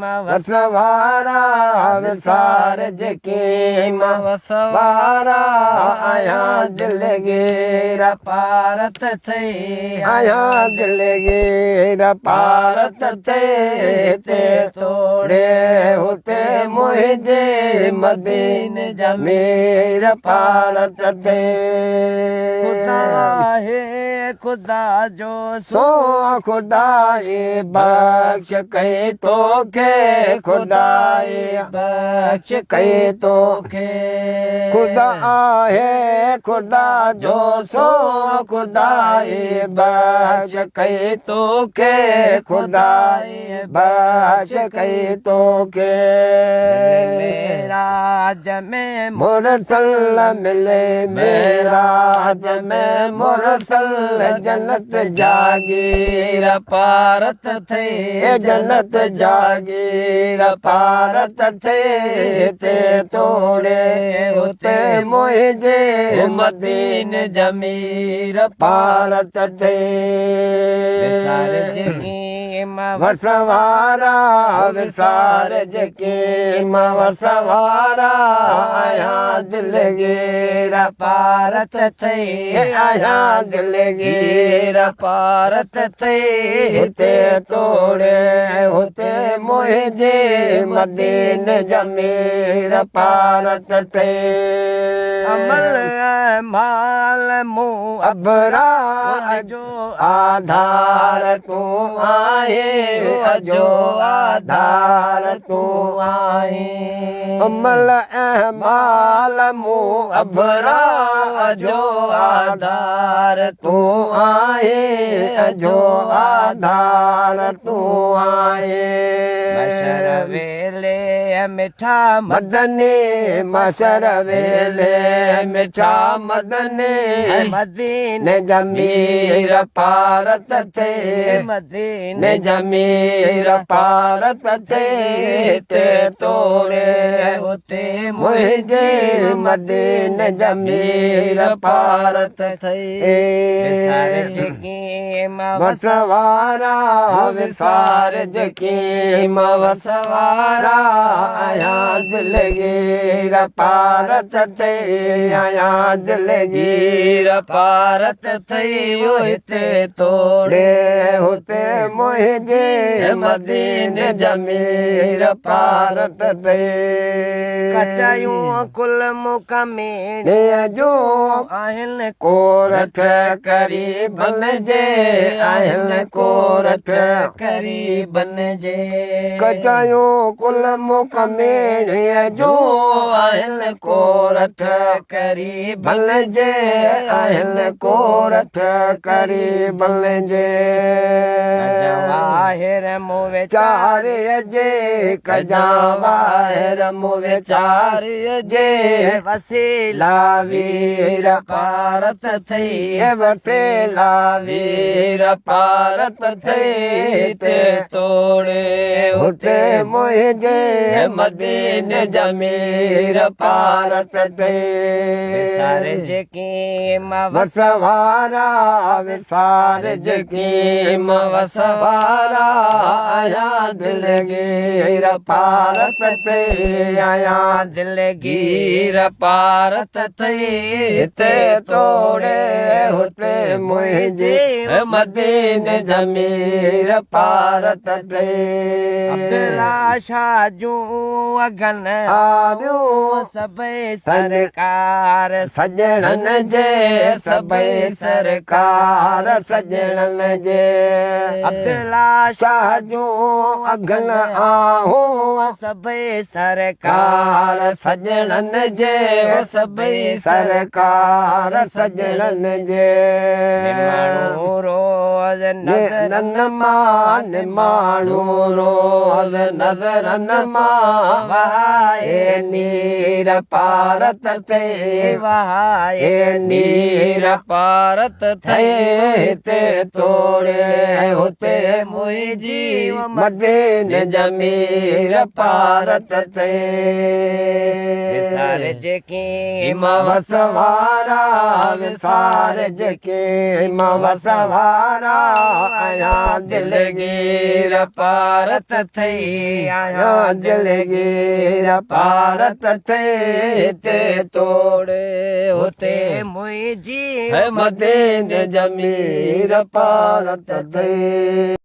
وس وارا وسار جيڪي مان وس وارا آهيان دلگير پارت ٿئي آهيان دلگير پارت ٿئي هتي توڙي هتي منهنجي مديني جا مير پارت ٿئي. خدا آهي خدا جو سو خدائي بخش ڪئي توکي خدائي بخش ڪئي توکي خدا آهي خدا جو سو خدائي بخش ڪئي توکي خدائي بخش ڪئي توکي. معراج ۾ مرسل ملي معراج ۾ مرسل جنت جاگير پارت ٿئي جنت جاگير پارت ٿئي هتي توڙي هتي منهنجي مديني جا مير پارت ٿئي. وسار جيڪي مان وس وارا وسار جيڪي مان وس وارا آهيان دلگير پارت ٿئي آهيان دلگير پارت ٿئي هتي توڙي هتي منهنجي مديني جا مير پارت ٿئي. عمل مال مون ابرار جو آڌار تون آهين اجو آڌار تون آهين. عمل اعمال مون ابرار جو آڌار تون آهين اجو آڌار تون آهين. مشر ويلي مٺا مدني مشر ويلي مٺا مدني مديني جا مير پارت ٿئي مديني جا مير پارت ٿئي هتي توڙي هتي منهنجي مديني جا مير پارت ٿئي. وسار جيڪي مان وس وارا وسار جيڪي مان وس وارا آهيان دلگير پارت ٿئي آهيان دلگير پارت ٿئي هتي توڙي هتي منهنجي مديني جا مير پارت ٿئي. ڪچايون ڪل مڪميڻي جو آهن ڪورٺ قريبن جي آهن ڪورٺ قريبن جي. ڪچايون ڪل مڪميڻي جو آهن ڪورٺ قريبن جي آهن ڪورٺ قريبن جي. جواهر مون ويچاري جي ڪجان واهر مون ويچاري جي وسيلا وير پارت ٿئي وسيلا وير پارت ٿئي هتي توڙي هتي منهنجي مديني جا مير پارت ٿئي. وسار جيڪي مان وس وارا وسار جيڪي مان وس وارا آهيان دلگير پارت ٿئي آهيان دلگير پارت ٿئي هتي توڙي هتي منهنجي مديني جا مير پارت ٿئي. عبدالله شاهه جون اگهن آيون سڀئي سرڪار سڄڻن جي سڀئي سرڪار سڄڻن جي. عبدالله شاهه جون اگهن آهون سڀئي سرڪار ڪار سڄڻن جي سڀئي سرڪار سڄڻن جي. ماڻهو روز نظر نن مان ماڻهو روز نظرن مان وهائي نير پارت ٿئي وهائي نير پارت ٿئي هتي توڙي هتي منهنجي مديني مدين جمير پارت ٿئي. وسار جيڪي مان وس وارا، وسار جيڪي مان وس وارا، آهيان دلگير پارت ٿئي، آهيان دلگير پارت ٿئي. هتي توڙي هتي منهنجي مدين جمير پارت ٿئي.